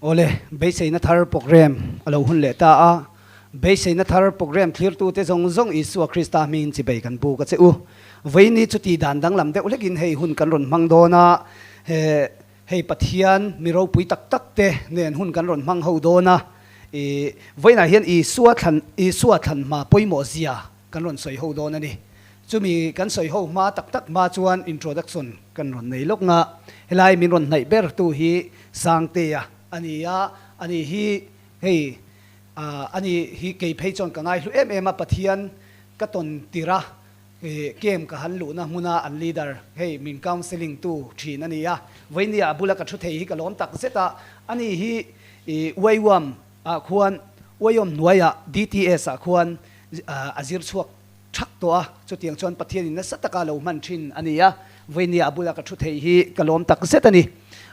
Awle, beiseina thar program a lo hun leh ta a. Beiseina thar program thlirtute zawng zawng Isua Krista hmingin chibei kan buk a che u. Vawiini chuti dan danglam deuh hlekin hei hun kan rawn hmang dawn a, he hei Pathian mi ropui tak tak te nen hun kan rawn hmang ho dawn a. I vawiinah hian Isua thlan Isua thlan hma pawimawh zia kan rawn sawi ho dawn a ni. Chumi kan sawi ho hma tak tak hma chuan introduction kan rawn nei lawk nga, helai min rawn hnaih ber tu hi Sangtea a ni a, ani hi hei ani hi kei phei chuan ka ngaihlu em em a, Pathian ka tawn tir a, camp ka han luhna hmuna an leader hei min counselling tu thin a ni a, vawinia a bula ka thu thei hi ka lawm tak zet a, ani hi Uaiuam ah khuan Uaiawm hnuaiah DTS ah khuan a zir chhuak thak tawh a, chutiang chuan Pathianin nasa taka lo hman thin a ni a, vawinia a bula ka thu thei hi ka lawm tak zet a ni.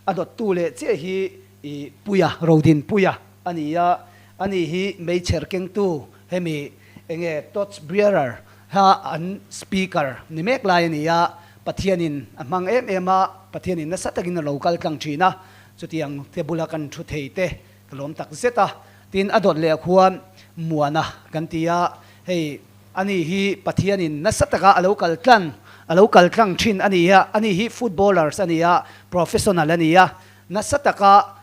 A dawttu leh chiah hi i Puia, Rodin Puia a ni a, ani hi meichher kengtu hemi enge torch bearer ha an speaker ni mek lai a ni a, Pathianin a hmang em em a, Pathianin nasa takin a lo kal tlang thin a, chutiang te bula kan thu thei te Ka lawm tak zet a, tin a dawt leh khuan Muana kan ti a, hei ani hi Pathianin nasa taka a lo kal tlan, a lo kal tlang thin a ni a, ani hi footballers a ni a, professional a ni a, nasa taka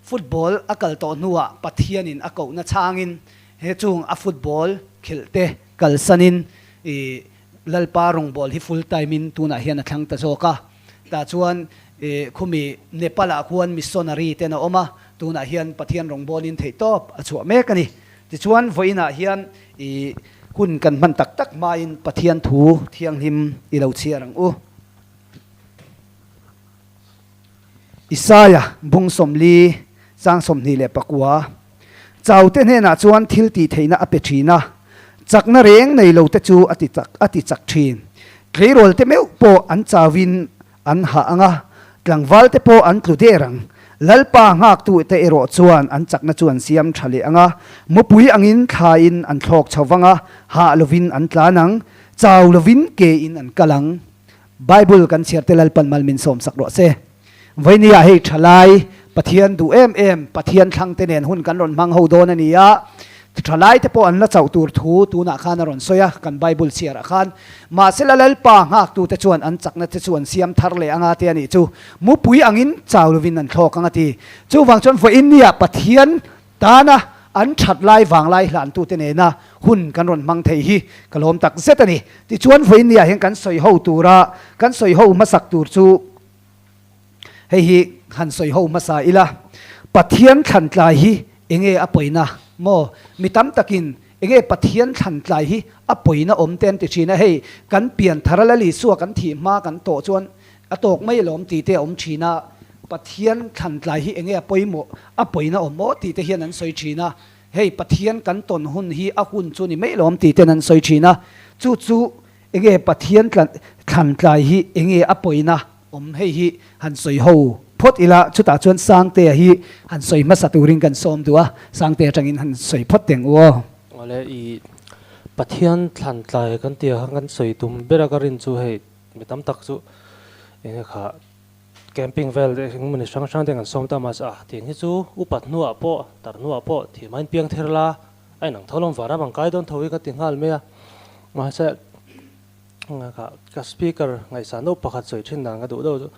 football a kal tawh hnuah Pathianin a kohna changin he chung a football khelh te kalsanin ih Lalpa rawngbâwl hi full time in tunah hian a thlang ta zawk a. Tah chuan khumi Nepal ah khuan missionary ten a awm a, tunah hian Pathian rawngbâwlin theih tawp a chhuah mek a ni. Tichuan vawiinah hian i hun kan hman tak tak hmain Pathian thu thianghlim i lo chhiar ang u. Isaia bung 40 chang 24. Chaute hnenah chuan thil tih theihna a pe thin a, chakna reng nei lo te chu a ti chak a ti chak thin. Tleirawl te meuh pawh an chauin an hah ang a, tlangval te pawh an tlu der ang. Lalpa nghaktu te erawh chuan an chakna chu an siam tha leh ang a, mupui angin thlain an thlawk chho vang a, hah lovin an tlan ang, chau lovin ke in an kal ang. Bible kan chhiar te Lalpan mal min sawmsak rawh se. Vawinia hei thalai Pathian duh em em Pathian thlang te nen hun kan rawn hmang ho dawn a ni a, thalai te pawh an la chauh tur thu tunah khan a rawn sawi a, kan Bible chhiar ah khan. Mahsela Lalpa nghaktu te chuan an chakna te chu an siam thar leh anga te a nih chu mupui angin chau lovin an thlawk ang a ti. Chuvang chuan vawinia Pathian Tana an that lai vang lai hlantute nena hun kan rawn hmang thei hi ka lawm tak zet a ni. Tichuan vawinia hian kan sawi ho tura kan sawi ho hmasak tur chu hei hi han sawi ho hmasa ila, Pathian thlantlai hi enge a pawina maw? Mi tam takin enge Pathian thlantlai hi a pawina awm te an ti thin a, hei kan pian thar a Lal Isua kan thih hma kan tawh chuan A tawk mai alawm tih te a awm thin a, Pathian thlan tlai hi enge a pawimawh, a pawina awm aw tih te hian an sawi thin a, hei Pathian kan tawn hun hi a hun chu ni mai alawm tih ten an sawi thin a, chu chu enge Pathian thlan tlai hi enge a pawina awm hei hi han sawi ho phawt ila, chutah chuan Sangtea hi han sawi hmasa turin kan sawm duh a, Sangtea atangin han sawi phawt teng u aw. Awle i Pathian thlan tlai kan tia khan kan sawi tum ber a ka rin chu hei Mi tam tak chu enge kha camping vel eng mawni hrang hrang te kan sawm ta mahse a tiang hi chu upat hnuah pawh tar hnuah pawh thih hmain piang ther la a inang tho lawm vara bang kai dawn tho hi ka ti nghal mai a mahse kha ka speaker ngaihsan deuh pakhat sawi thin dan ka duh deuh chu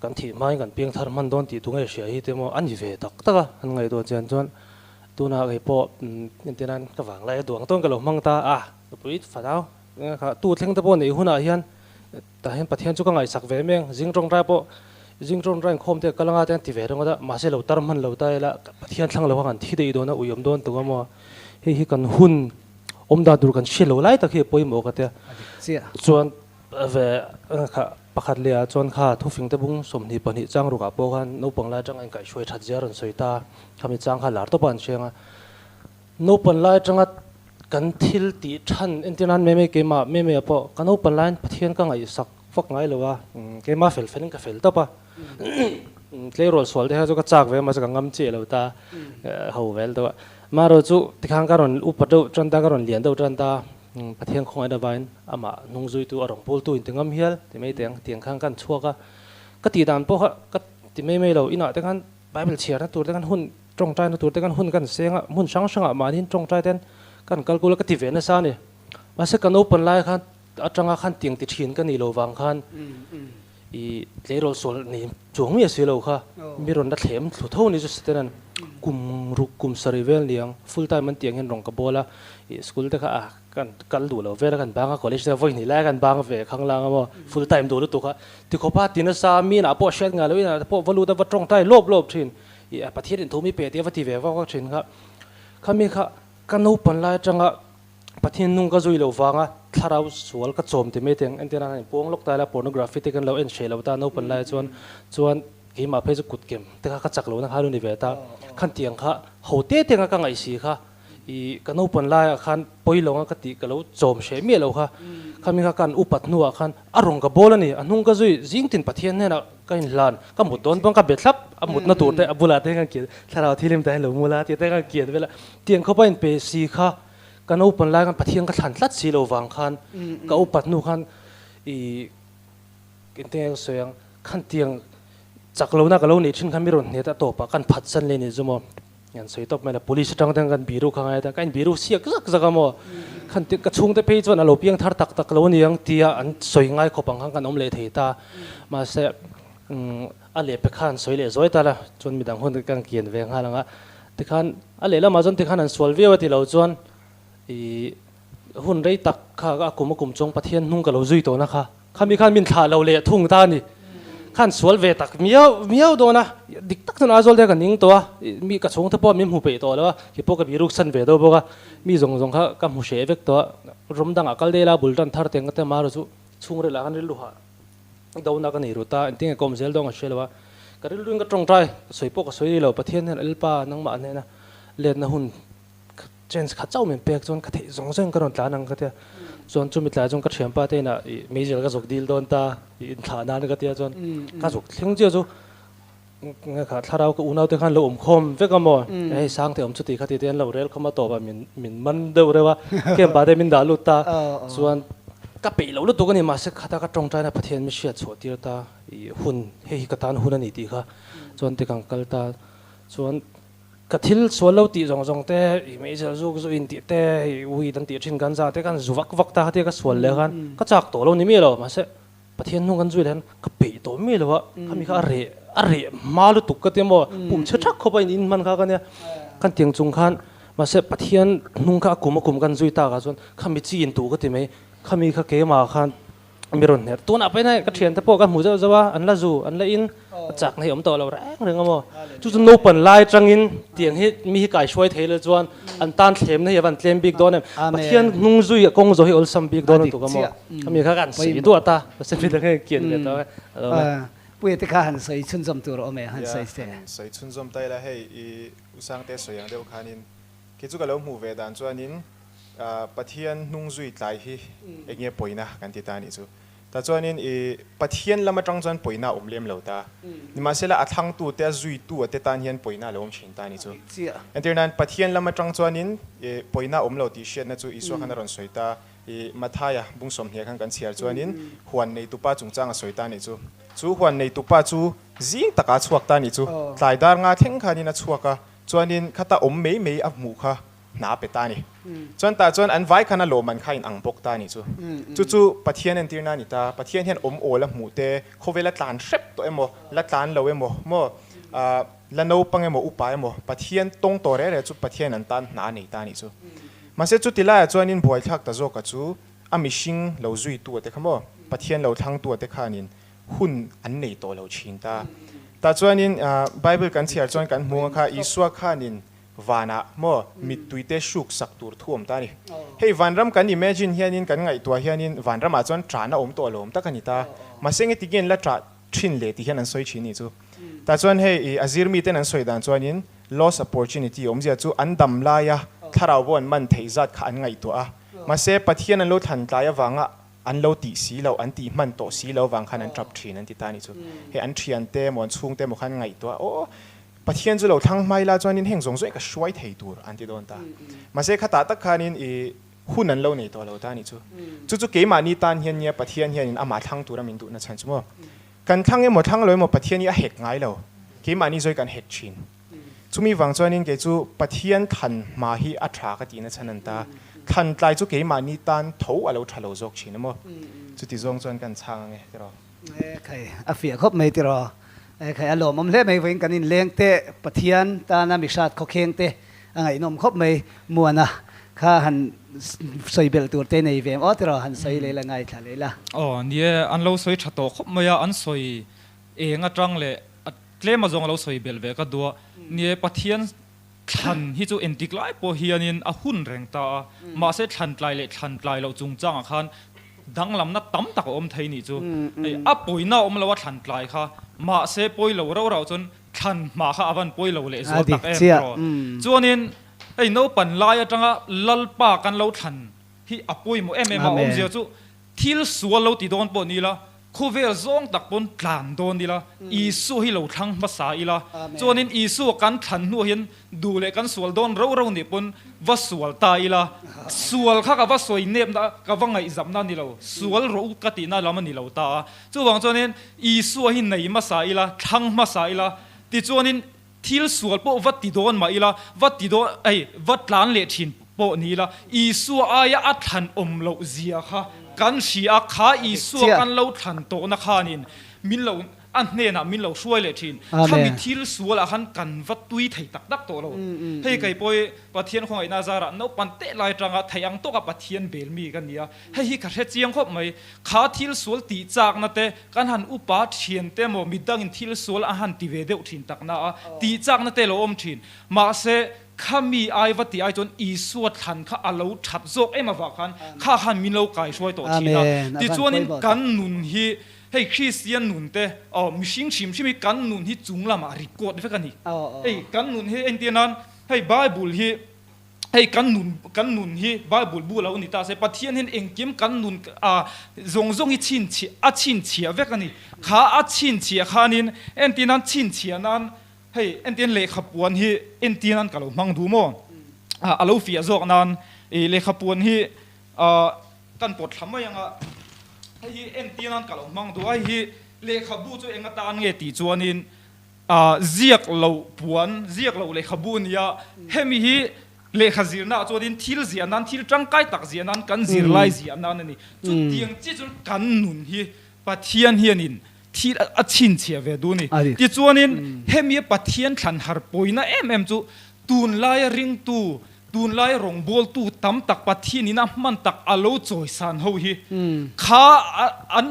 kan thih hmain kan piang thar hman dawn tih tu nge hria hi te maw a ni ve tak tak a an ngaihtuah chian chuan tunah kei pawh entir nan ka vanglai a duang tawn ka lo hmang ta a nupui fanau Kha tu thleng te pawh neih hunah hian tah hian Pathian chu ka ngaihsak ve meng, zing tawngtai pawh zing tawngtai inkhawm te kal anga te an ti ve ringawt a, mahse lo tar hman lo ta ila Pathian thlang lo kha kan thi daih dawn a, ui awm dawn tuk a maw, hei hi kan hun awm dan tur kan hre lo lai tak hi a pawimawh ka tia. Chuan ve kha pakhat leh ah chuan kha thufing te bung 22 chang rukah pawh khan naupang lai atanga inkaihhruai that zia a rawn sawi ta, khami chang kha lar tawp a an hriang a. Naupan lai atanga kan thil tih than entir nan mei mei keimah mei mei ah pawh ka naupan laiin Pathian ka ngaihsak vak ngai lo a, keimah fel felin ka fel tawp a, tleirawl sual te kha chu ka chak ve mahse ka ngam chiah lo ta ho vel deuh a, amaherawh chu tikhan ka rawn upa deuh tan ta ka rawn lian deuh tan ta Pathian khawngaih avangin amah hnung zuitu a rawn pawltu in ti ngam hial ti mai teh ang tiang khan ka han chhuak a, ka tih dan pawh kha ka ti mai mai lo inah te khan. Bible chhiarna tur te khan hun tawngtaina tur te khan hun kan seng a, hmun hrang hrangah mahniin tawngtai ten kan kal kul a ka ti ve nasa a ni. Mahse ka naupang lai khan atanga khan tiang ti thin ka nih lo vang khan i tleirawl sual nei chuang miah si lo kha mi rawn la thlem thlu tho ni chu Satan kum ruk kum sarih vel niang full time an tiang hian rawn ka bawl a, i school te kha a kan kal duh lo vel a kan bang a college te vawi hnih lai kan bang ve khang lang a maw full time duh lutuk a tikhawpa ti nasa mi inah pawh hriat ngai lo inah te pawh va lut a va tawngtai lawp lawp thin i Pathian in thu mi pe tih a va ti ve vak vak thin kha khami kha ka naupang lai atanga Pathian nung ka zui lo vanga thlarau sual ka chawm ti mai teng entir nan puang lawk ta ila pornography te kan lo en hreh lo ta naupang lai chuan chuan keimah phei chu kut kem te kha ka chak lo na kha lo ni ve ta khan tiang kha ho te te anga ka ngaih si kha I ka naupan laiah khan pawi lo anga ka tih ka lo chawm hreh miah lo kha. Khami kha kan upat hnuah khan a rawn ka bawl a ni. A hnung ka zui zing tin Pathian hnenah ka inhlan, ka mut dawn pawn ka be thlap, a mutna tur te a bulah te hian kan kian, thlarau thilim te hian lo mu la tih te kan kian vel a. Tiang khawpa inpe si kha ka naupan lai khan Pathian ka thlan tlat si lo vang khan ka upat hnu khan i engtin nge ka sawi ang, khan tiang chak lohna ka lo nih thin khan mi rawn hnet a tawpah kan phatsan leh ni chu maw. An sawi tawp mai la, police atang te kan biru kha ngai ta, ka in biru siak zak zak a maw, khan ka chhungte phei chuan a lo piang thar tak tak lo aniang tia an sawi ngai khawp ang khan kan awm leh thei ta, mahse a leh pe khan sawi leh zuai ta la, chuan midang hun kan kian ve nghal ang a, tikhan a lehlamah chuan tikhan an sual viau a ti lo chuan ih hun rei tak kha a kum a kum chuang Pathian hnung ka lo zui tawh na kha. Khami khan min thlah lo leh thung ta a ni. Khan sual ve tak miau miau dawn a, dik tak chuan Aizawl te ka ning tawh a, mi ka chhungte pawh min hmu peih tawh lo a, khi pawh ka biruk san ve deuh bawk a, mi zawng zawng kha ka hmu hreh vek tawh a, ram dangah kal dei la bul tan thar teng ka tem a, chu chhungril ah khan rilru hah dona ka nei rut a, engtin nge ka awm zel dawn ka hre lo a, ka rilru in ka tawngtai, ka sawi pawh ka sawi lo, Pathian hian Lalpa nangmah hnena letna hun Chance khat chauh min pek chuan ka theih zawng zawng ka rawn tlan ang ka tia. Chuan chumi tlai chuan ka thianpa te inah ih meizel ka zuk dil dawn ta ih inthlah nan ka tia chuan ka zuk thleng chiah chu nge kha thlarau ka unau te khan lo awm khawm vek a maw hei sang te awm chuti kha ti te an lo rel khawm a tawp a min min man deuh reuh a camp ah te min dah lut ta chuan ka peih loh lutuk a ni mahse khata ka tawngtaina Pathian mi hriat chhuah tir ta ih hun hei hi ka tan hun a ni tih kha chuan tikang kal ta chuan Ka thil sual lo tih zawng zawng te, i meizel zuk zu in tih te, i weed an tih thin ganja te khan zu vak vak ta khatia ka sual leh khan ka chak tawh lo ni miah lo. Mahse, Pathian hnung kan zui leh khan ka peih tawh miah lo a, khami kha a reh a reh hma lutuk ka tia maw, pum chhe thak khawp a in in hman kha ka nia. Kan tiang chung khan mahse Pathian hnung kha a kum a kum kan zui tak ah chuan khami chi in tuh ka ti mai, khami kha keimah khan Mi rawn hner. Tunah pawhin hei ka thiante pawh ka hmu zeuh zeuh a, an la zu, an la in, a chakna hi a awm tawh lo reng reng a maw. Chu chu naupan lai atangin tiang hi mi hi kaihruai thei lo chuan an tan thlemna hi a van tlem bik dawn em. Pathian hnung zui a kawng zawh hi awlsam bik dawn lutuk a maw. Khami kha kan sawi duah ta, Pathian mi dang hi kian ve tawh e. A lo awm e. Puia te kha han sawi chhunzawm tur a awm e, han sawi se. Han sawi chhunzawm ta ila hei i Usangte sawi ang deuh khanin khi chu ka lo hmuh ve dan chuanin Pathian hnung zui tlai hi eng nge pawina kan ti ta anih chu. Tah chuanin i Pathian lam atang chuan pawina a awm lem lo ta. Nimahsela a thlangtu te a zuitu a te tan hian pawina a lo awm thin ta anih chu. Entir nan Pathian lam atang chuanin i pawina a awm lo tih hriatna chu Isua khan a rawn sawi ta. I Mathaia bung sawmhnih khan kan chhiar chuanin huan neitupa chungchang a sawi ta anih chu. Chu huan neitupa chu zing taka a chhuak ta anih chu. Tlai dar nga thleng khanin a chhuak a, chuanin khata awm mai mai a hmuh kha hna a pe ta a ni. Chuan tah chuan an vai khan a lawmman kha a inang bawk ta a nih chu. Chu chu Pathian entirna a ni ta. Pathian hian awm awl a hmuh te, khawvel a tlan hrep tawh emaw, la tlan lo emaw, maw, la naupang emaw, upa emaw, Pathian tawng tawh reh reh chu Pathian an tan hna a nei ta a nih chu. Mahse chuti laiah chuanin buaithlak ta zawka chu a mihring lo zuitu a te kha maw, Pathian lo thlangtu a te khanin hun an nei tawh lo thin ta. Tah chuanin Bible kan chhiar chuan kan hmu ang kha Isua khanin Vanah maw mittui te hruk sak tur thu awm ta a ni. Hei vanram kan imagine hianin kan ngaihtuah hianin vanramah chuan ṭahna awm tawh lo awm tak a ni ta. Mahse nge ti nge la ṭah ṭhin le ti hian an sawi ṭhin ni chu. Tah chuan hei i a zirmi ten an sawi dan chuanin lost opportunity awmzia chu an dam laia thlarau bo an man theih zat kha an ngaihtuah a. Mahse Pathian an lo thlan tlai avanga an lo tih si loh, an tih hman tawh si lo vang khan an ṭap ṭhin an ti ta a nih chu. Hei an ṭhiante emaw an chhungte emaw khan ngaihtuah aw Pathian chu lo thlang hmai la chuanin heng zawng zawng hi ka hruai thei tur an ti dawn ta. Mahse khatah tak khanin i hun an lo nei tawh lo ta a nih chu. Chu chu keimahni tan hian nia Pathian hianin amah thlang tura min duhna chhan chu maw. Kan thlang emaw thlang lo emaw Pathian hi a hek ngai lo. Keimahni zawi kan hek thin. Chumi vang chuanin kei chu Pathian thlan hma hi a tha ka tihna chhan an ta. Thlan tlai chu keimahni tan tho a lo tha lo zawk thin a maw? Chuti zawng chuan kan chhang ange tiraw? E khai, a fiah khawp mai tiraw? E khai, a lawmawm hle mai vawiin kan inleng te Pathian tana mihrat khawkheng te a ngaihnawm khawp mai. Muana kha han sawi belh tur te nei ve em aw tiraw? Han sawi leh la, ngaithla leh la. Aw, ni e, an lo sawi tha tawh khawp mai a, an sawi eng atang leh a tlem a zawng a lo sawi belh ve ka duh a, ni e, Pathian thlan hi chu entik lai pawh hianin a hun reng ta a, mahse thlan tlai leh thlan tlai loh chungchangah khan danglamna tam tak a awm thei nih chu. Hei a pawina a awm lo a thlan tlai kha, mahse pawi lo rauh rauh chuan thlan hma kha a van pawi lo leh zual tak em tiraw. Chuanin hei naupan lai atanga Lalpa kan lo thlan hi a pawimawh em em a, awmzia chu Thil sual lo ti dawn pawh ni ila, khawvel zawng tak pawn tlan dawn ila, Isua hi lo thlang hmasa ila, chuanin Isua kan thlan hnuah hian duh leh kan sual dawn ro ro nih pawn va sual ta ila, sual kha ka va sawi nepna, ka va ngaihzamna a ni lo, sual rawh u ka tihna lam a ni lo ta a. Chuvang chuanin Isua hi nei hmasa ila, thlang hmasa ila, tichuanin Thil sual pawh va ti dawn mah ila, va ti dawn, ei, va tlan leh thin pawh ni ila, Isua aia a thlan awm loh zia kha kan hria a, kha Isua kan lo thlan tawhna khanin min lo, a hnenah min lo hruai leh thin. Khami thil sualah khan kan va tui thei tak tak tawh lo. Hei kei pawh hi Pathian khawngaihna zarah naupang teh lai atanga theih ang tawka Pathian bel mi ka ni a, hei hi ka hre chiang khawp mai. Kha thil sual tih chakna te, kan han upa thian te maw midangin thil sual a han ti ve deuh thin takna a, tih chakna te lo awm thin. Mahse, kha mi ai va tih ai chuan Isua thlan kha a lo that zawk em avah khan kha khan min lo kaihruai tawh thin a. Tichuanin kan nun hi, hei Kristian nun te, aw mihring hrim hrim hi kan nun hi chung lamah record vek a ni. Hei kan nun hi entir nan, hei Bible hi, Hei kan nun kan nun hi Bible bu lo ni ta se Pathian hian engkim kan nun a zawng zawng hi chhinchhiah a chhinchhiah vek a ni. Kha a chhinchhiah khanin entir nan chhinchhiah nan hei entir lehkha puan hi entir nan ka lo hmang duh maw? A lo fiah zawk nan i lehkha puan hi a kan pawt thla mai ang a, hei hi entir nan ka lo hmang duh a, hei hi lehkha bu chu eng atan nge tih chuanin A ziak loh puan, ziak loh lehkhabu a ni a, hemi hi lehkha zirnaah chuanin thil ziah nan, thil tangkai tak ziah nan, kan zirlai ziah nan a ni. Chutiang chiah chuan kan nun hi Pathian hianin thil a chhinchhiah ve duh a ni. Tichuanin hemi Pathian thlan har pawina em em chu tunlaia ringtu, tunlaia rawngbawltu tam tak Pathianin a hman tak a lo chawisan ho hi kha an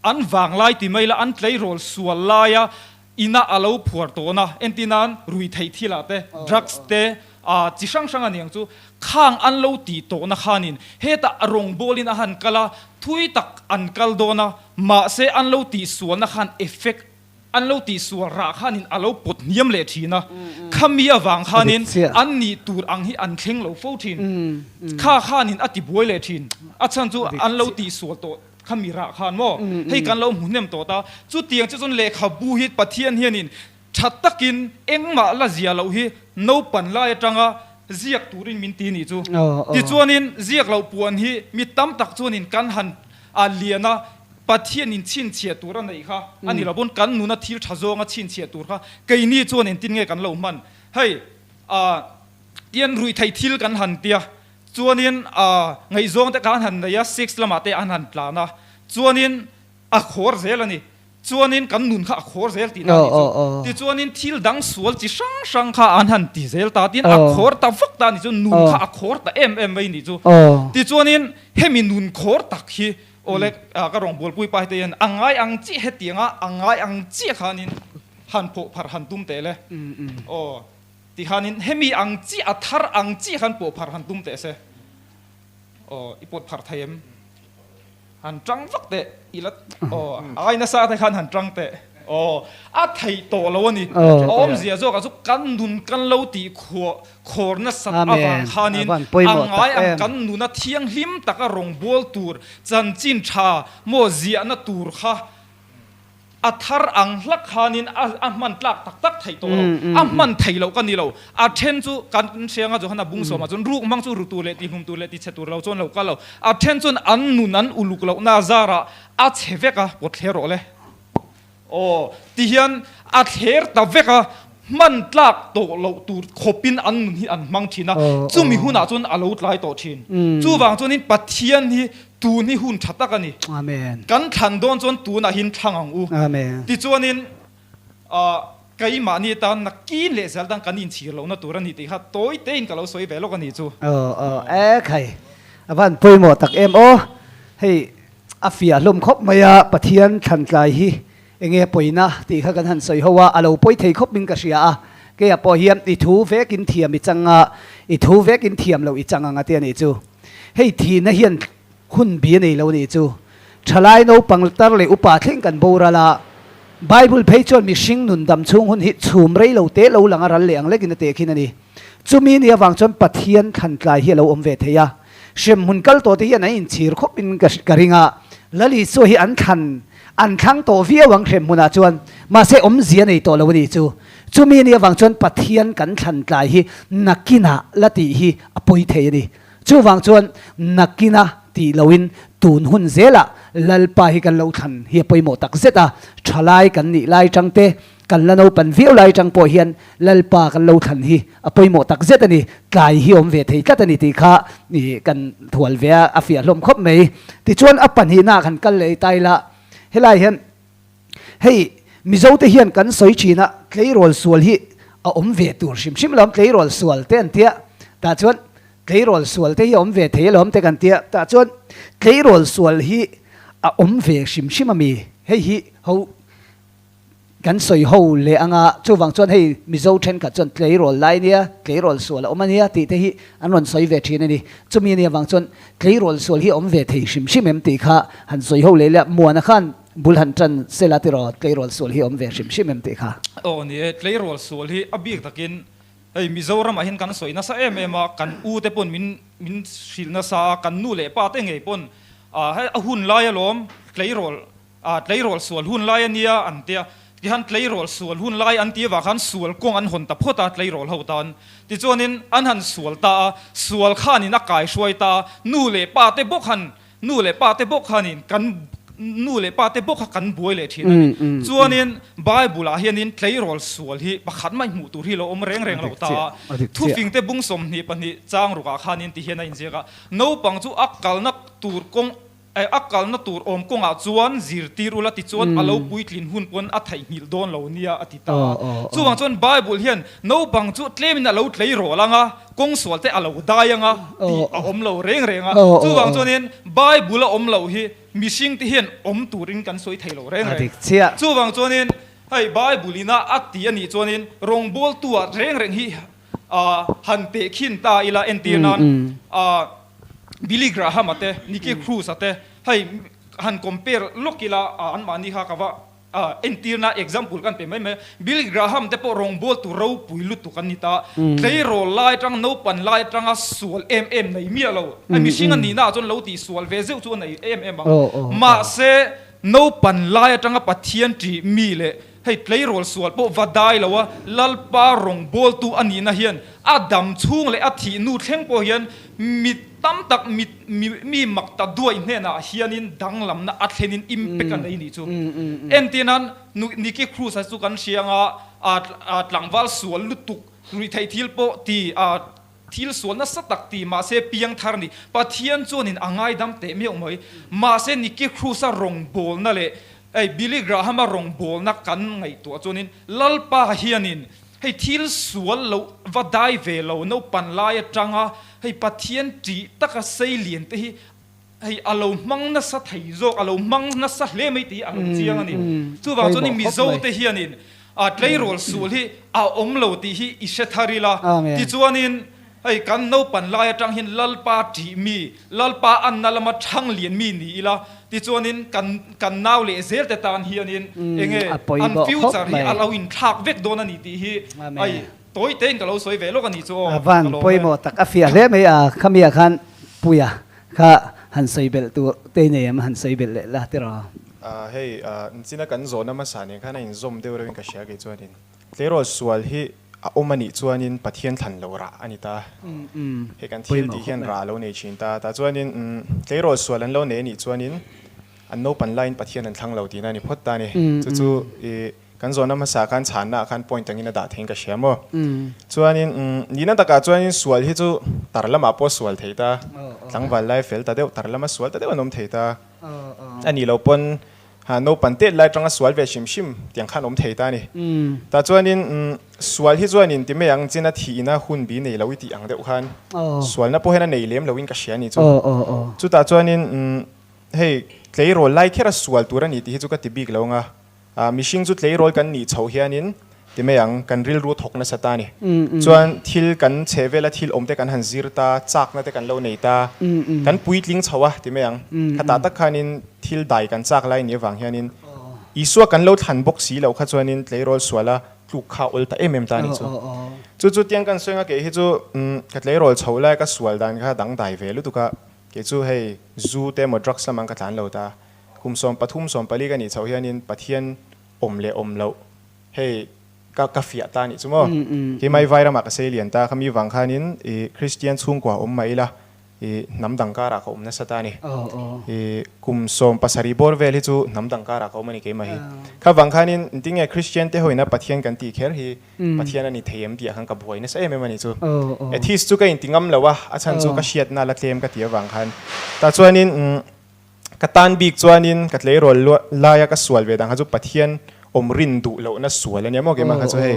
An vang lai ti mai la, an tleirawl sual laia ina a lo phuar tawn a, entir nan rui theih thil ah te, drugs te, ah chi hrang hrang a niang chu, khang an lo tih tawhna khanin hetah a rawngbawlin a han kal a, thui tak an kal dawn a, mahse an lo tih sualna khan effect an lo tih sual rah khanin a lo pawt hniam leh thin a, khami avang khanin an nih tur ang hi an thleng lo fo thin, kha khanin a ti buai leh thin, a chhan chu an lo tih sual tawh. Khami rah khan maw hei kan lo hmu hnem tawh ta, chutiang chu chuan lehkhabu hi Pathian hianin tha takin engmah la zia loh hi naupan lai atanga ziak turin min ti nih chu. Tichuanin ziak loh puan hi mi tam tak chuanin kan han a lian a, Pathianin chhinchhiah tur a neih kha a ni lo pawn kan nuna thil tha zawnga chhinchhiah tur kha keini chuan engtin nge kan lo hman. Hei tian ruihtheih thil kan han tia Chuanin a ngaihzawng te kha an han nei a, six lamah te an han tlan a, chuanin a khawr zel a ni. Chuanin kan nun kha a khawr zel tihna a nih chu. Tichuanin thil dang sual chi hrang hrang kha an han ti zel ta, tin a khawr ta vak ta a nih chu, nun kha a khawr ta em em mai a nih chu. Tichuanin hemi nun khawr tak hi awle ka rawngbawlpui pa hete hian a ngai ang chiah hetianga a ngai ang chiah khanin han phawh pharh han tum teh le. Aw. Tikhanin hemi ang chiah a thar ang chiah khan pawh phar han tum teh se. Aw, i pawt phar thei em? Han tang vak teh i la aw, ai nasa te khan han tang teh. Aw, a theih tawh lo a ni. Awmzia zawkah chu kan nun kan lo tih khuah khawr nasat avang khanin a ngai ang kan nuna thianghlim taka rawngbâwl tur chanchin tha maw ziahna tur kha A thar ang hlak khanin a hman tlak tak tak theih tawh lo. A hman theih loh ka ni lo. A then chu kan hrianga Johana bung sawmah chuan ruk hmang chu ru tur leh tihlum tur leh tichhe tur lo chuan lo kal lo. A then chuan an nun an uluk lohna zarah a chhe vek a, pawt hle rawh le. Aw, tihian A thler ta vek a, hman tlak tawh loh tur khawpin an nun hi an hmang thin a, chumi hunah chuan a lo tlai tawh thin. Chuvang chuanin Pathian hi tun hi hun tha tak a ni. Kan thlan dawn chuan tunah hin thlang ang u. Tichuanin keimahni tan nakin leh zel tan kan inchhir lohna tur a ni tih kha tawi tein ka lo sawi ve lawk a ni chu. Aw aw e khai a van pawimawh tak em aw. Hei a fiah hlawm khawp mai a, Pathian thlan tlai hi Enge pawina tih kha kan han sawi ho a, a lo pawi thei khawp in ka hria a, keia pawh hian i thu vek in thiam i chang a, i thu vek in thiam loh i chang ang a ti a nih chu. Hei thihna hian hun bi a nei lo a nih chu. Thalai naupang tar leh upa thleng kan boral a, Bible phei chuan mihring nun dam chhung hun hi chhum rei lo te lo lang a ral leh ang lekin a tehkhin a ni. Chumi ni avang chuan Pathian thlantlai hi a lo awm ve thei a, hremhmun kal tawh te hian an inchhir khawp in ka ring a, Lal Isua hi an thlan an thlang tawh viau ang hremhmunah chuan, mahse awmzia nei tawh lo a nih chu. Chumi ni avang chuan Pathian kan thlantlai hi nakinah la tih hi a pawi thei a ni. Chuvang chuan nakina tih loin tun hun zelah Lalpa hi kan lo thlan hi a pawimawh tak zet a, thalai kan nih lai tang te, Kan la naupan viau lai atang pawh hian Lalpa kan lo thlan hi a pawimawh tak zet a ni, tlai hi awm ve thei tlat a ni tih kha kan thual ve a, a fiah hlawm khawp mai. Tichuan a pahnihna kan kal leh ta ila, helai hian hei Mizote hian kan sawi thin a, tleirawl sual hi a awm ve tur hrim hrim alawm, tleirawl sual te an tia, tah chuan tleirawl sual te hi a awm ve thei alawm te kan tia, tah chuan tleirawl sual hi a awm ve hrim hrim a mi, hei hi ho Kan sawi ho leh anga, chuvang chuan hei Mizo thenkhat chuan tleirawl lai nia, tleirawl sual a awm ania tih te hi an rawn sawi ve thin a ni. Chumi ania vang chuan tleirawl sual hi a awm ve thei hrim hrim em tih kha han sawi ho leh leh a, Muana khan bul han tan sela tiraw tleirawl sual hi a awm ve hrim hrim em tih kha. Aw ni e, tleirawl sual hi a bik takin hei Mizoramah hian kan sawi nasa em em a, kan u te pawn min min hrilh nasa a, kan nu leh pa te ngei pawn hei a hun lai alawm tleirawl A tleirawl sual hun lai a nia an tia. Tihian tleirawl sual hun lai an tih avang khan sual kawng an hawn ta phawt a tleirawl ho tan. Tichuanin an han sual ta a, sual khanin a kai hruai ta a, nu leh pa te bawk han, nu leh pa te bawk khanin kan, nu leh pa te bawk kha kan buai leh thin a ni. Chuanin Bible ah hianin tleirawl sual hi pakhat mai hmuh tur hi lo awm reng reng lo ta a. Thufing te bung 22 chang rukah khanin tihian a inziak a, naupang chu a kalna tur kawng, A kalna tur awm kawngah chuan zirtir ula tichuan a lo puitlin hun pawn a theihnghilh dawn lo nia a ti ta a. Chuvang chuan Bible hian naupang chu tlemin a lo tlei rawh lang a, kawng sual te a lo dai ang a tih a awm lo reng reng a. Chuvang chuanin Bible a awm loh hi mihring te hian awm turin kan sawi thei lo reng reng. Chuvang chuanin hei Bible ina a ti a nih chuanin rawngbawltu-ah reng reng hi han tehkhin ta ila entir nan Billy Graham-a te, Nicky Cruz-a te hei han compare lawk ila anmahni kha ka va entirna example kan pe mai mai a. Billy Graham te pawh rawngbawltu ropui lutuk an ni ta. Tleirawl lai atang, naupan lai atanga sual em em nei miah lo. Hei mihring a nihna ah chuan lo tih sual ve zeuh chu a nei em em ang. Mahse, naupan lai atanga Pathian ṭih mi leh Hei tleirawl sual pawh va dai lo a, Lalpa rawngbawltu a nihna hian a dam chhung leh a thih nu thleng pawh hian mi tam tak mi mi mak ta duai hnenah hianin danglamna a thlenin impact a nei nih chu. Entir nan Nicky Cruz a chu kan hria anga a tlangval sual lutuk ruihtheih thil pawh ti a Thil sual nasa tak ti mahse piang thar ni. Pathian chuanin a ngaidam teh meuh mai. Mahse Nicky Cruz-a rawngbawlna leh hei Billy Graham-a rawngbawlna kan ngaihtuah chuanin Lalpa hianin hei thil sual lo va dai ve lo naupan lai atanga hei Pathian ṭih taka sei lian te hi hei a lo hmang nasa thei zawk, a lo hmang nasa hle mai tih hi a lo chiang a ni. Chuvang chuan Mizo te hianin tleirawl sual hi a awm lo tih hi i hre thar ila. Tichuanin hei kan naupan lai atang hian Lalpa ṭih mi, Lalpa anna lama ṭhang lian mi ni ila. Tichuanin kan kan nau leh zel te tan hianin enge an future hi a lo inthlak vek dawn a ni tih hi hei tawi tein ka lo sawi ve lawk a ni chu aw. A van pawimawh tak a fiah hle mai a, khamiah khan Puia Kha han sawi belh tur te nei em han sawi belh leh la tiraw? Hei nchina kan zawhna hmasa nen khan a inzawm deuh reuhin ka hria kei chuanin tleirawl sual hi a awm a nih chuanin Pathian thlan lo rah a ni ta. Hei kan thil tih hian rah a lo nei thin ta. Tah chuanin tleirawl sual an lo nei a nih chuanin an naupan laiin Pathian an thlang lo tihna a ni phawt ta a ni. Chu chu i. Kan zawhna hmasa khan chhanna ah khan point angin a dah theiin ka hria maw? Chuanin nihna takah chuanin sual hi chu tar lamah pawh sual thei ta, tlangval lai fel ta deuh, tar lama sual ta deuh an awm thei ta. A nih loh pawn ha naupan tet lai atanga sual ve hrim hrim tiang khan awm thei ta a ni. Tah chuanin sual hi chuanin ti mai ang chin a thihna hun bi nei lo i tih ang deuh khan sualna pawh hian a nei lem loin ka hria a ni chu. Chutah chuanin hei tleirawl lai kher a sual tur a ni tih hi chu ka ti bik lo ang a. Mihring chu tleirawl kan nih chhoh hianin ti mai ang, kan rilru thawk nasa ta a ni. Chuan thil kan chhe vela thil awm te kan han zir ta, chakna te kan lo nei ta, kan puitling chho a ti mai ang. Khatah tak khanin thil dai kan chak lai nih avang hianin Isua kan lo thlan bawk si loh kha chuanin tleirawl suala tluk kha awl ta em em ta a nih chu. Chu chu tiang kan sawi anga kei hi chu ka tleirawl chho lai ka sual dan kha dangdai ve lutuk a, kei chu hei zu te emaw drugs lamang ka tlan lo ta. Kum 13 14 ka nih chhoh hianin Pathian awm leh awm loh hei ka ka fiah ta anih chu maw? Keimah i Vairamah ka sei lian ta, khami vang khanin i Kristian chhungkua awm mah ila i hnam dang karah ka awm nasa ta a ni. I kum 17 bawr vel hi chu hnam dang karah ka awm a ni keimah hi. Kha vang khanin engtinge Kristian te hoina Pathian kan tih kher hi Pathian a ni thei em tih ah khan ka buai nasa em em a ni chu. Atheist chu ka inti ngam lo a, a chhan chu ka hriatna la tlem ka ti avang khan. Tah chuanin Ka tan bik chuanin ka tleirawl laia ka sual ve dang kha chu Pathian awm rin duh lohna sual a nia maw keimah kha chu hei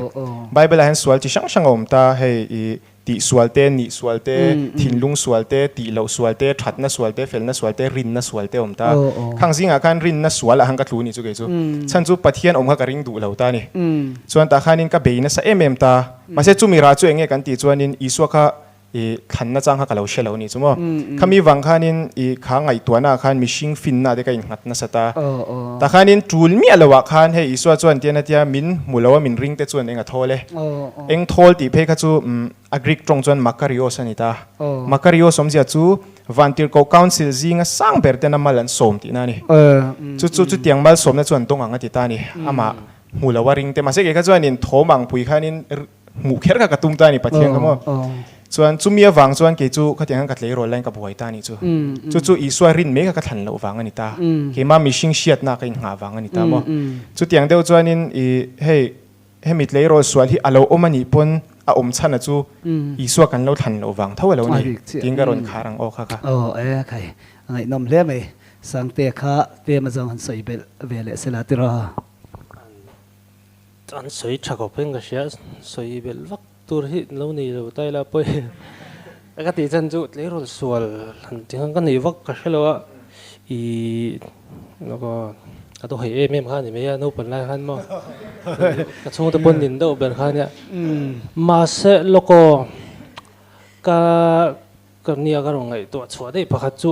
Bible ah hian sual chi hrang hrang a awm ta hei i tih sual te, nih sual te, thinlung sual te, tih loh sual te, thatna sual te, felna sual te, rinna sual te a awm ta. Khang zingah khan rinna sual ah khan ka tlu ni chu kei chu. Chhan chu Pathian awm kha ka ring duh lo ta a ni. Chuan tah khanin ka bei nasa em em ta. Mahse chumi rah chu eng nge kan tih chuanin Isua kha I thlanna chang kha ka lo hre lo ni chu maw. Khami vang khanin i kha ngaihtuahna ah khan mihring finna te ka innghat nasa ta. Tah khanin tul miah lo ah khan hei Isua chuan tian a tia min hmu lo a min ring te chuan eng a thawl e. Eng thawl tih phei kha chu a Greek tawng chuan makarios a ni ta. Makarios awmzia chu Vantirhkoh Council zinga sang ber ten a mal an sawm tihna a ni. Chu chu chutiang malsawmna chuan dawng ang a ti ta a ni. Amah hmu lo a ring te. Mahse kei kha chuanin thawm ang pui khanin Hmuh kher kha ka tum ta a ni Pathian kha maw. Chuan chumi avang chuan kei chu khatiang khan ka tleirawl laiin ka buai ta a nih chu. Chu chu Isua rin mai kha ka thlan loh vang a ni ta. Keimah mihring hriatna ka inngah vang a ni ta maw. Chutiang deuh chuanin i hei hemi tleirawl sual hi a lo awm a nih pawn a awm chhan a chu Isua kan lo thlan loh vang tho a lo ni tiin ka rawn khar ang aw kha kha. Aw e khai a ngaihnawm hle mai. Sangte kha tlem azawng han sawi belh ve leh sela tiraw. An sawi tha khawp in ka hria, sawi belh vak tur hi lo nei lo ta ila pawi ka tih chhan chu tleirawl sual han ti khan ka nei vak ka hre lo a, ih ka dawhei em em kha a ni mai a naupang lai khan maw ka chhungte pawn nin deuh ber kha ania mahse lawk aw ka ka nia ka rawn ngaihtuah chhuah daih pakhat chu.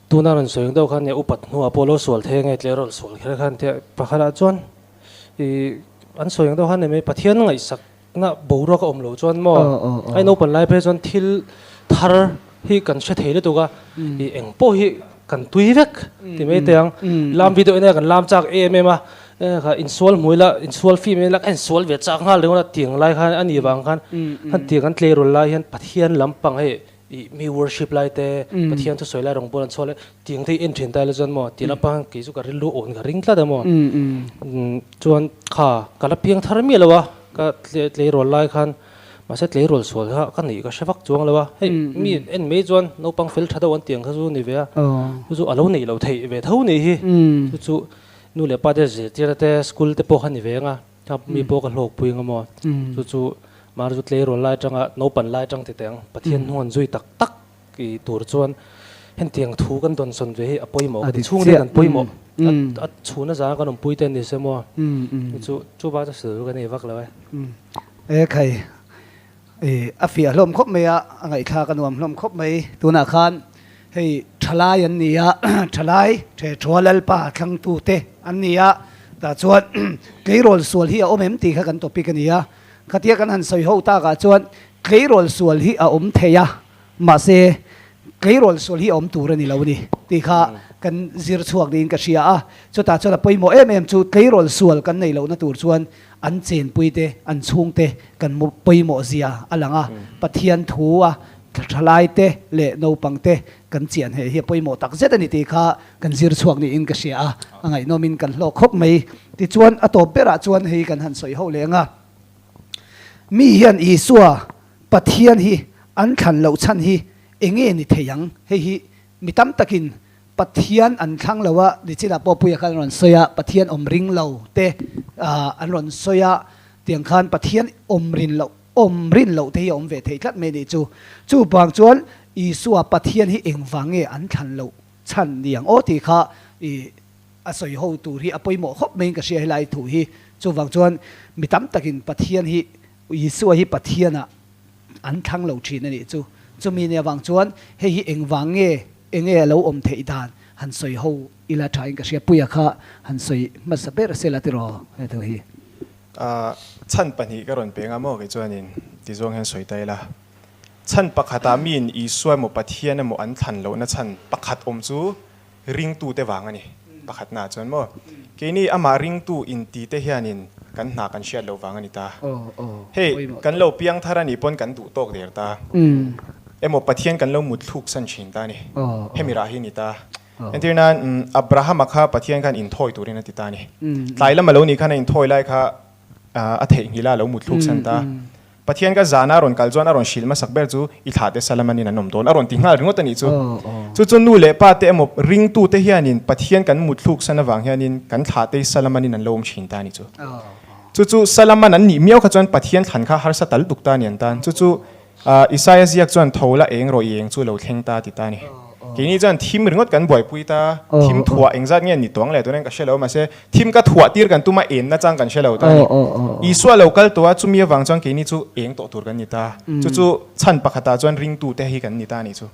Tuna rawn sawi ang deuh khan nia upat hnuah pawh lo sual thei ange tleirawl sual kher khan tia pakhatah chuan ih an sawi ang deuh khan ni mai Pathian ngaihsakna boruak a awm loh chuan maw a inaupan lai phei chuan thil thar hi kan hre thei lutuk a ih eng pawh hi kan tui vek ti mai teh ang lam video ena kan lam chak em em a kha insual hmui la insual film ena ka insual ve chak nghal ringawt a tiang lai khan a nih vang khan khan tiang kan tleirawl lai hian Pathian lampang hei Ih mi worship lai te, Pathian thusawi lai rawngbâwl an chhuah lai, tiang te hi en ṭhin ta ila chuan maw, ti lampa khan kei chu ka rilru awn ka ring tlat a maw. Chuan kha ka la piang thar miah lo a, ka tleirawl lai khan mahse tleirawl sual kha ka neih ka hre vak chuang lo a, hei mi en mai chuan naupang fel ṭha deuh an tiang kha chu ni ve a, chu chu a lo neih loh theih ve tho nih hi, chu chu nu leh pa te zirtirna te school te pawh kha ni ve ang a. Ka mi pawh ka hlawkpui ang emaw? Chu chu Mar chu tleirawl lai atanga naupan lai atang ti teh ang. Pathian hnuan zui tak tak i tur chuan hentiang thu kan dawnsawn ve hi a pawimawh ka ti. Chhungte kan pawimawh. A chhuna zanga kan awmpui te an ni se maw? Chu chu chu bak chu sil ka nei vak lo e. E khai i a fiah hlawm khawp mai a, a ngaihthlak a nuam hlawm khawp mai. Tunah khan hei thalai an ni a, thalai Thethua Lalpa thlangtute an ni a, tah chuan tleirawl sual hi a awm em tih kha kan topic a ni a. Khatia kan han sawi ho takah chuan tleirawl sual hi a awm thei a, mahse tleirawl sual hi a awm tur a ni lo a ni tih kha kan zir chhuak niin ka hria a. Chutah chuan a pawimawh em em chu tleirawl sual kan neih lohna tur chuan an chenpui te, an chhungte kan pawimawh zia a lang a, Pathian thu a. Thalaite leh naupangte kan chian he hi a pawimawh tak zet a ni tih kha kan zir chhuak niin ka hria a, a ngaihnawmin kan hlawk khawp mai. Tichuan a tawp berah chuan hei kan han sawi ho leh ang a, mi hian Isua Pathian hi an thlan loh chhan hi enge ni thei ang? Hei hi mi tam takin Pathian an thlang lo a, nichinah pawh Puia khan an rawn sawi a, Pathian awm ring lo te an rawn sawi a, tiang khan Pathian awm rin loh awm rin loh te hi a awm ve thei tlat mai nih chu. Chuvang chuan Isua Pathian hi engvang nge an thlan loh chhan ni ang aw tih kha i a sawi ho tur hi a pawimawh khawp maiin ka hria helai thu hi. Chuvang chuan mi tam takin Pathian hi Isua hi Pathianah an thlang lo thin a nih chu. Chumi nia vang chuan hei hi engvang nge enge a lo awm theih dan han sawi ho ila thain ka hria. Puia kha han sawi hmasa ber sela tiraw he thu hi. Chhan pahnih ka rawn peng a maw kei chuanin ti zawng hian sawi ta ila. Chhan pakhatah miin Isua emaw Pathian emaw an thlan lohna chhan pakhat awm chu ringtute vang a ni. Pakhatnaah chuan maw keini amah ringtu intite hianin kan hna kan hriat loh vang a ni ta. Hei kan lo piang thar a nih pawn kan duh tawk der ta. Emaw Pathian kan lo mutthluk san thin ta a ni. Hemi rah hi a ni ta. Entir nan, Abrahama kha Pathian khan inthawi turin a ti ta a ni. Tlai lama lo nih khan a inthawi lai kha a theihnghilh a, a lo mutthluk san ta. Pathian ka zana a rawn kal chuan a rawn hrilh hmasak ber chu i thlah te Salamanin an awm dawn a rawn ti nghal ringawt a nih chu. Chu chu nu leh pa te emaw ringtute hianin Pathian kan mutthluk san avang hianin kan thlah te Salamanin an lo awm thin ta a nih chu. Chu chu Salaman an nih miau kha chuan Pathian thlan kha harsa tal tuk ta a ni an tan. Chu chu Isaia ziak chuan tho la eng rawh i eng chu lo thleng ta ti ta a ni. Keini chuan thim ringawt kan buaipui ta, thim thuah engzat nge ni tuang leh tunin ka hre lo mahse thim ka thuah tir kan tum a en na chang kan hre lo ta a ni. Isua lo kal tawh a chumi avang chuan keini chu eng tawh tur kan ni ta. Chu chu chhan pakhatah chuan ringtute hi kan ni ta a nih chu.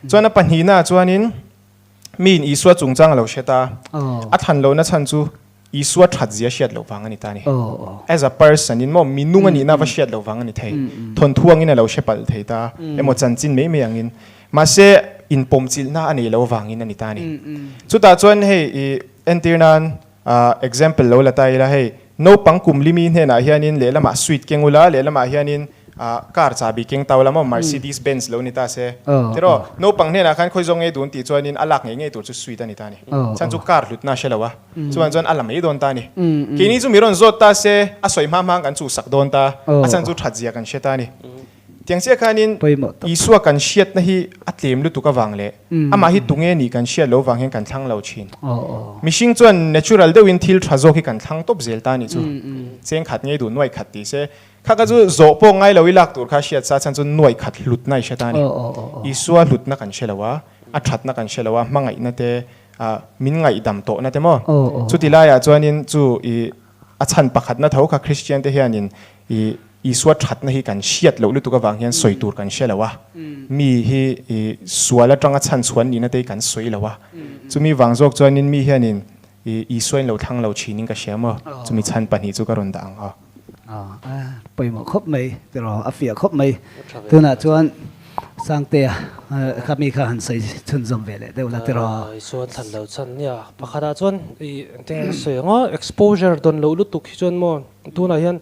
Chuan a pahnihnaah chuanin Miin Isua chungchang a lo hre ta. A thlan lohna chhan chu Isua that zia hriat loh vang a ni ta a ni. As a person in maw mi nung a nihna va hriat loh vang a ni thei. Thawnthu angin a lo hre palh thei ta emaw chanchin mai mai angin. Mahse inpawmchilhna a nei lo vangin a ni ta a ni. Chutah chuan hei i entir nan example lo la ta ila hei naupang kum limi hnenah hianin lehlamah sweet keng ula lehlamah hianin Car chahbi keng tau la maw Mercedes Benz lo ni ta se tiraw naupang hnenah khan khawi zawng ngei dun tih chuanin a lak ngei ngei tur chu sweet a ni ta a ni chhan chu car hlutna a hre lo a chuan chuan a la mai dawn ta a ni keini chu mi rawn zawt ta se a sawi hma hma kan chuhsak dawn ta a chhan chu that zia kan hre ta a ni tiang chiah khanin Isua kan hriatna hi a tlem lutuk avang leh amah hi tunge nih kan hriat loh vang hian kan thlang lo thin. Mihring chuan natural deuhin thil tha zawk hi kan thlang tawp zel ta a nih chu cheng khat ngei duh nuai khat ti se Kha ka chu zawh pawh ngai lo i lak tur kha hriat sa chhan chu nuai khat hlutna i hre ta a ni. Isua hlutna kan hre lo a, a thatna kan hre lo a, hmangaihna te, min ngaihdam tawhna te maw? Chuti laiah chuanin chu i a chhan pakhatna tho kha Kristian te hianin i Isua thatna hi kan hriat loh lutuk avang hian sawi tur kan hre lo a, mi hi i sual atanga chhan chhuan nihna te hi kan sawi lo a. Chumi vang zawk chuanin mi hianin I Isua in lo thlang lo thin in ka hria maw? Chumi chhan pahnih chu ka rawn dah ang aw. A pawimawh khawp mai tiraw, a fiah khawp mai. Tunah chuan Sangtea kha mi kha han sawi chhunzawm ve leh deuh la tiraw. Isua an thlan lo chhan nia. Pakhatah chuan i engtin nge ka sawi ang aw, exposure dawn loh lutuk hi chuan maw tunah hian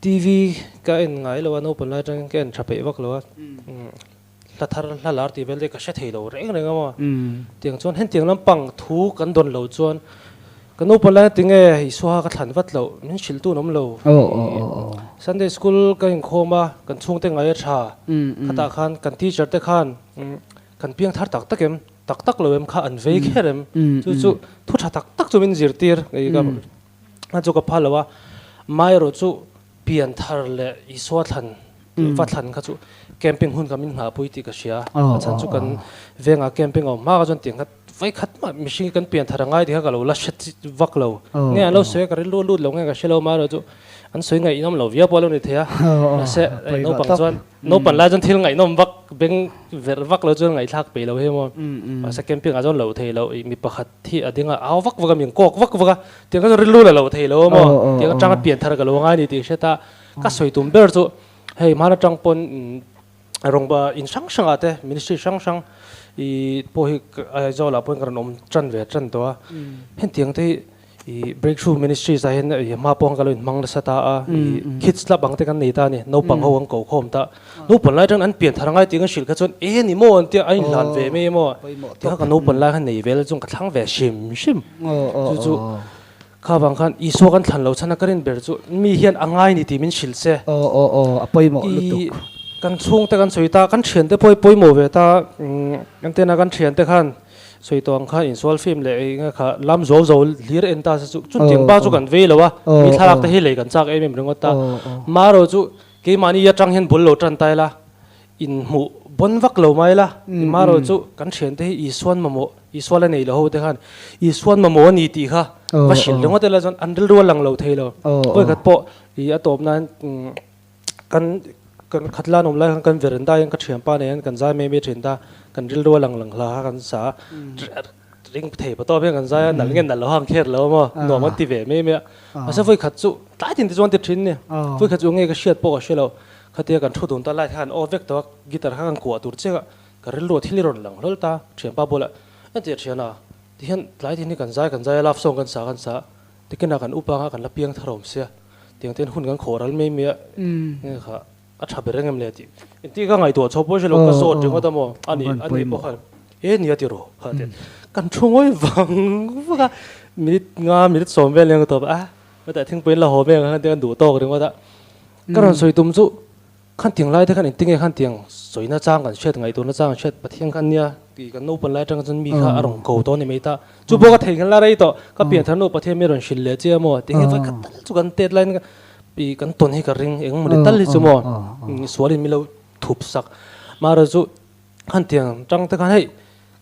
TV ka en ngai lo a, naupang lai atangin ka en tha peih vak lo a. Hla thar hla lar tih vel te ka hre thei lo reng reng a maw. Tiang chuan hentiang lampang thu kan dawn lo chuan ka naupang laia tinge Isua ka thlan vat loh min hrilh tun awm lo. Sunday school ka inkhawm a kan chhungte ngai a tha khatah khan kan teacher te khan kan piang thar tak tak em tak tak lo em kha an vei kher em chu chu thu tha tak tak chu min zirtir a chu ka phal lo a amaherawh chu Pian thar leh Isua thlan va thlan kha chu camping hun kha min nghahpui tih ka hria. A chhan chu kan vengah camping a awm hma kha chuan tiang kha vai khat mah mihring hi kan pian thar a ngai tih kha ka lo la hre vak lo. Nge an lo sawi a ka rilru a lut lo nge ka hre lo amaherawh chu an sawi ngaihnawm lo viau pawh a lo ni thei a. Mahse naupang chuan naupan lai chuan thil ngaihnawm vak beng verh vak lo chuan ngaihthlak peih lo hi maw. Mahse camping ah chuan lo thei lo ih mi pakhat Thi a ding a, au vak vak a, min kawk vak vak a, tiang kha chu rilru la lo thei lo a maw, tiang atanga pian thar ka lo ngai a ni tih hriat a, ka sawi tum ber chu hei hman atang pawn rawngbawh in hrang hrang ah te ministry hrang hrang i pawh hi Aizawl ah pawhin ka rawn awm tan ve tan tawh a, hetiang te hi. I Breakthrough Ministries ah hian i hma pawh khan ka lo inhmang nasa ta a, i Kids Club ang te kan nei ta a ni, naupang ho an ko khawm ta. Naupang lai atangin an pian thar angai tih kan hrilh kha chuan e ni maw an tia a inhlan ve mai emaw ti kha ka naupang lai khan nei vel chuan ka thlang ve hrim hrim. Chu chu kha vang khan Isua kan thlan lo chhan a ka rin ber chu mi hian a ngai ni tih min hrilh se. I kan chhungte kan sawi ta, kan thiante pawh hi pawimawh ve ta, kan tena kan thiante khan Sawi tawh ang kha insual film leh eng nge kha lam zo zo hlir en ta se chu chutiang ba chu kan vei lo a, mi thlalak te hi lei kan chak em em ringawt ta. Marawh chu keimahni atang hian bul lo tan ta ila, inhmuh bawn vak lo mai ila, marawh chu kan thiante hi Isuan mamawh, Isua la nei lo ho te khan Isuan mamawh a ni tih kha va hrilh ringawt ila chuan an rilru a lang lo thei lo. Vawikhat pawh ih a tawp nan Kan kan khatla an awm lai khan kan veranda hian ka thianpa nen hian kan zai mai mai thin ta, kan rilru a lang lang hla kha kan sa a, ring thei pa tawp hian kan zai a, nalh nge nalh lo hang kher lo maw, nuam an ti ve mai mai a. Mahse vawi khat chu tlai tin te chuan ti thin ni, vawi khat chu nge ka hriat pawh ka hre lo, khatia kan thu dun ta light kha an off vek tawh a, guitar kha kan kuah tur chiah a, ka rilru a thil i rawn lang hlawl ta, thianpa bulah entir thian a, tihian tlai tin hi kan zai kan zai a, love song kan sa kan sa a, Tikina kan upa anga kan la piang thar awm sia, tiang ten hun kan khawh ral mai mai a, nge kha a tha ber engem le tih engtin ka ngaihtuah chho pawh hre lo ka zawt ringawt a maw a ni a ni pawh khan e nia ti rawh kha ti kan thu ngawi vang vak a, minute nga minute sawm vel eng tawp a hetah thingpui an la haw mek ang khan tiang an duh tawk ringawt a, ka rawn sawi tum chu Khan tiang lai te khan engtin nge khan tiang sawina chang kan hriat ngaih turna chang kan hriat Pathian khan nia tih kan naupan lai atang chuan mi kha a rawn ko tawh a ni mai ta. Chu pawh ka thei khan la rei tawh ka pian thar nu Pathian mi rawn hrilh leh che a maw ti nge vawi khat tal chu kan tet laiin ih kan tawn hi ka ring eng mawni tal hi chu maw sualin mi lo thup sak. Mahrawh chu khan tiang tang te khan hei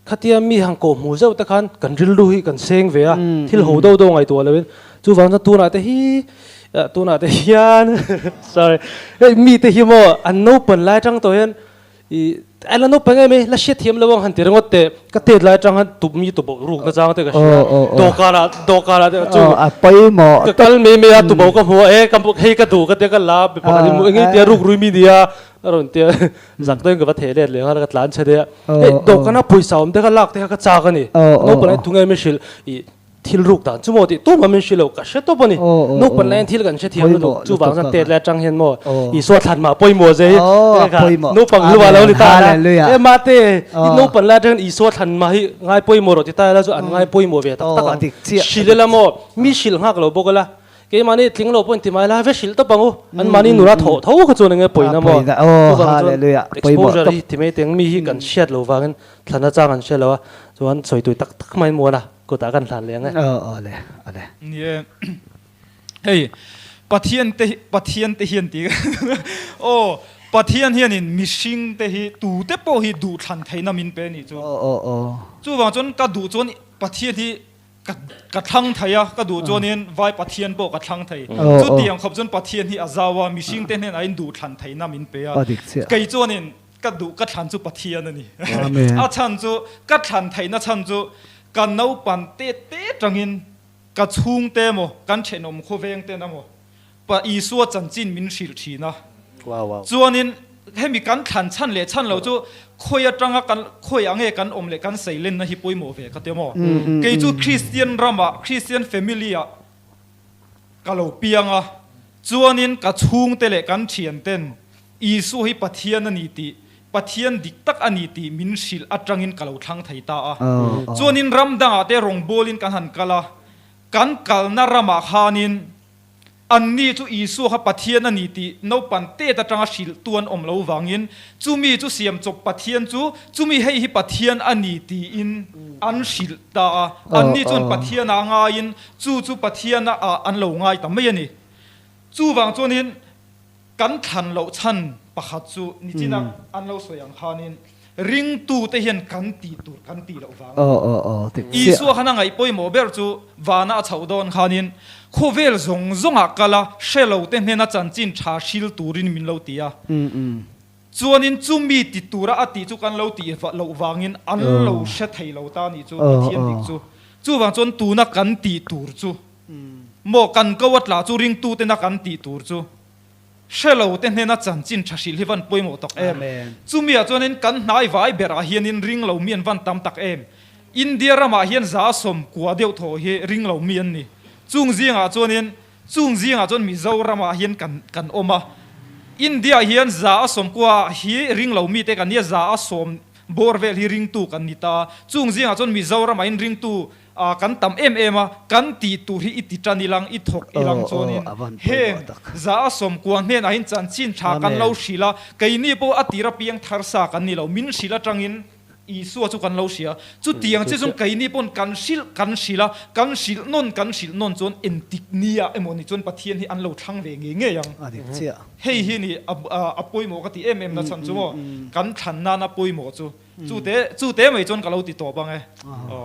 khatia mi han kawh hmuh zeuh te khan kan rilru hi kan seng ve a, thil ho deuh deuh ngaihtuah loin chuvang chuan tunah te hi tunah te hian sorry hei mite hi maw an naupan lai atang tawh hian ih a la naupang em e la hriat thiam lo ang han ti ringawt teh ka tet lai atang khan tup mi tuboh ruk na chang te ka hria dawhkanah dawhkanah te chu ka kal mai mai a tuboh ka hmu a e ka hei ka duh ka tia ka la pakhat in eng nge tia ruk rui mi nia a rawn tia Zak deuhin ka va theh let leh nghal a, ka tlan chhe deuh a. Hei dawhkana pawisa awm te kha lak te kha ka chak a ni. Naupang hi tunge min hrilh ih thil ruk dan chu maw tih tumah min hrilh lo, ka hre tawp a ni. Naupang laiin thil kan hre thiam lutuk, chuvang chuan tet lai atang hian maw Isua thlan mah pawimawh zai hi naupang hlua lo ni ta la. E mate, i naupang lai atang hian Isua thlan mah hi ngai pawimawh rawh ti ta ila chu an ngai pawimawh ve tak tak ang. Hrilh ila maw, mi hrilh nghak lo bawk ila. Keimahni tling lo pawh inti mai la, ve hrilh tawp ang u. Anmahni nula thawh tho kha chuan enge pawina maw? Chuvang chuan exposure hi ti mai teng mi hi kan hriat lo vangin thlan achang an hre lo a, chuan sawi tui tak tak mai muan a, kutah kan hlan leh ang e. Ni e, hei Pathian te Pathian te hian ti aw Pathian hianin mihring te hi tute pawh hi duhthlan theihna min pe a nih chu. Chuvang chuan ka duh chuan Pathian hi Ka ka thlang thei a, ka duh chuanin Vai Pathian pawh ka thlang thei. Chutiang khawp chuan Pathian hi a zau a, mihringte hnenah in duh thlan theihna min pe a. Kei chuanin ka duh ka thlan chu Pathian a ni. A chhan chu ka thlan theihna chhan chu ka naupan te te tangin ka chhungte emaw kan thenawm khawveng ten emaw Pa Isua chanchin min hrilh thin a. Chuanin hemi kan thlan chhan leh chhan lo chu khawi atanga kan khawi ang nge kan awm leh kan seilenna hi pawimawh ve ka ti maw. Kei chu Kristian ramah Kristian family ah ka lo piang a, chuanin ka chhungte leh kan thianten Isua hi Pathian a ni tih Pathian dik tak a ni tih min hrilh atangin ka lo thlang thei ta a. Chuanin ram dangah te rawngbawlin kan han kal a, kan kalna ramah khanin Anni chu Isua kha Pathian a ni tih naupan tet atanga hrilhtu an awm lo vangin chumi chu siamchawp Pathian chu chumi hei hi Pathian a ni tiin an hrilh ta a. Anni chuan Pathian ah ngaiin chu chu Pathian ah an lo ngai ta mai a ni. Chuvang chuanin kan thlan loh chhan pakhat chu nichina an lo sawi ang khanin ringtute hian kan tih tur kan tih loh vang a ni. Isua khan a ngaih pawimawh ber chu vana a chhoh dawn khanin khawvel zawng zawngah kal a hre lo te hnena chanchin tha hril turin min lo ti a. Chuanin chumi ti tura a tih chu kan lo tih loh vangin an lo hre thei lo ta nih chu Pathian dik chu. Chuvang chuan tuna kan tih tur chu maw kan ko a tla chu ringtutena kan tih tur chu Hre lo te hnena chanchin tha hrilh hi van pawimawh tak em. Chumi ah chuanin kan hnai vai berah hianin ring lo mi an van tam tak em. India ramah hian 190 deuh thaw hi ring lo mi an ni. Chung zingah chuanin chung zingah chuan Mizoramah hian kan kan awm a. India hian 190 hi ringlo mite kan nia, 110 bawr vel hi ringtu kan ni ta. Chung zingah chuan Mizoramah hian ringtu kan tam em em a, kan tih tur hi i ti tan ilang, i thawk ilang chuanin heng 190 hnenah hian chanchin tha kan lo hrilh a, keini pawh a tir apiang thar sa kan ni lo, min hrilh atangin Isua chu kan lo hria. Chutiang che chuan keini pawn kan hrilh kan hrilh a, kan hrilh nawn kan hrilh nawn chuan entik nia emaw ni chuan Pathian hi an lo thlang ve ngei ngei ang. Hei hi ni a pawimawh ka ti em em na chhan chu maw, kan thlan nana pawimawh chu. Chute chute mai chuan ka lo ti tawp ang e.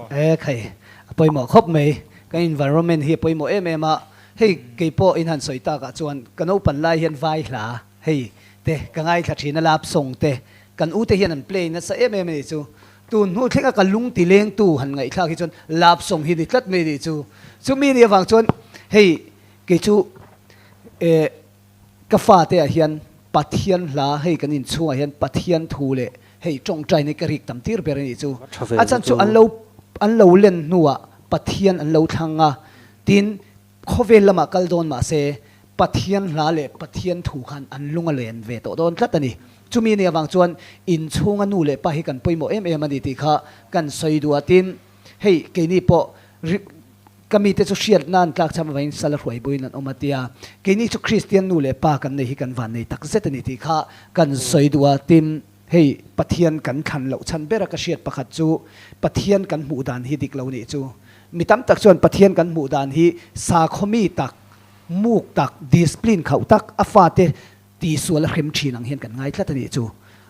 E khai, a pawimawh khawp mai. Kan environment hi a pawimawh em em a. Hei keipawh in han sawi takah chuan ka naupan lai hian vai hla hei te ka ngaithla thin a, lap song te Kan ute hian an play nasa em em a nih chu. Tun hnu thlenga ka lung ti lengtu han ngaihthlak hi chuan love song hi ni tlat mai a nih chu. Chumi nih avang chuan hei kei chu eh ka fate ah hian Pathian hla hei kan inchhungah hian Pathian thu leh hei tawngtaina hi ka rik tam tir ber a nih chu. A chan chu an lo an lo len hnuah Pathian an lo thlang a, tin Khawvel lamah kal dawn mah se, Pathian hla leh Pathian thu khan an lung a len ve tawh dawn tlat a ni. Chumi nih avang chuan inchhunga nu leh pa hi kan pawimawh em em a ni tih kha kan sawi duh a. Tin, hei keini pawh ka mite chu hriat nan tlak cham avangin sal a hruai buin an awm a tia. Keini chu Kristian nu leh pa kan nei hi kan van nei tak zet a ni tih kha kan sawi duh a. Tin, hei Pathian kan thlan loh chhan bera ka hriat pakhat chu Pathian kan hmuh dan hi dik lo nih chu. Mi tam tak chuan Pathian kan hmuh dan hi sakhaw mi tak, muk tak, discipline khauh tak, a fate tihsual a hrem thin ang hian kan ngai tlat a nih chu.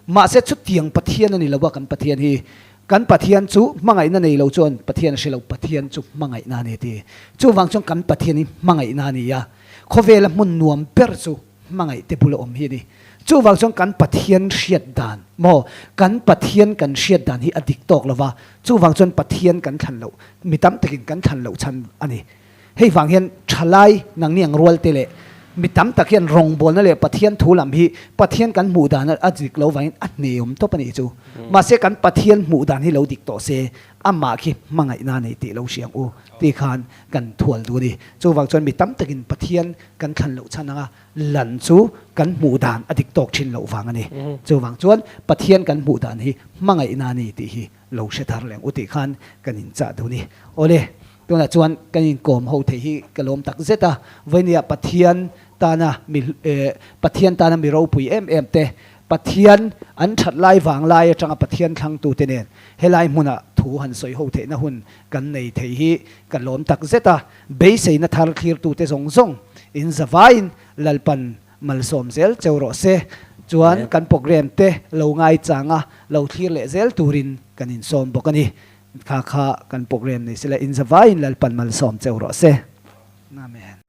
Mahse chutiang Pathian a ni lo a kan Pathian hi. Kan Pathian chu hmangaihna nei lo chuan Pathian a hre lo, Pathian chu hmangaihna a ni ti. Chuvang chuan kan Pathian hi hmangaihna a ni a, khawvela hmun nuam ber chu hmangaih te bula awm hi a ni. Chuvang chuan kan Pathian hriat dan maw, kan Pathian kan hriat dan hi a dik tawk lo va, chuvang chuan Pathian kan thlan loh, mi tam takin kan thlan loh chhan a ni. Hei vang hian thalai nangni ang rual te leh mi tam tak hian rawngbawlna leh Pathian thu lam hi Pathian kan hmuh dan a dik lo vangin a hneawm tawp a nih chu. Mahse kan Pathian hmuh dan hi lo dik tawh se, amah khi hmangaihna nei tih lo hriang u tih khan kan thual duh a ni. Chuvang chuan mi tam takin Pathian kan thlan loh chhan anga lan chu kan hmuh dan a dik tawk thin loh vang a ni. Chuvang chuan Pathian kan hmuh dan hi hmangaihna a ni tih hi lo hre thar leng u tih khan kan inchah duh a ni. Awle, tunah chuan kan inkawm ho theih hi ka lawm tak zet a, vawinia Pathian tana mi Pathian tana mi ropui em em te Pathian an that lai vang lai atanga Pathian thlangtute nen helai hmuna thu han sawi ho theihna hun kan nei thei hi ka lawm tak zet a, beiseina thar thlirtute zawng zawng in zavaiin Lalpan malsawm zel cheu rawh se. Chuan kan program te lo ngaichanga lo thlir leh zel turin kan insawm bawk a ni. Kha kha kan program nei sela in zavaiin Lalpan malsawm cheu rawh se. Amen.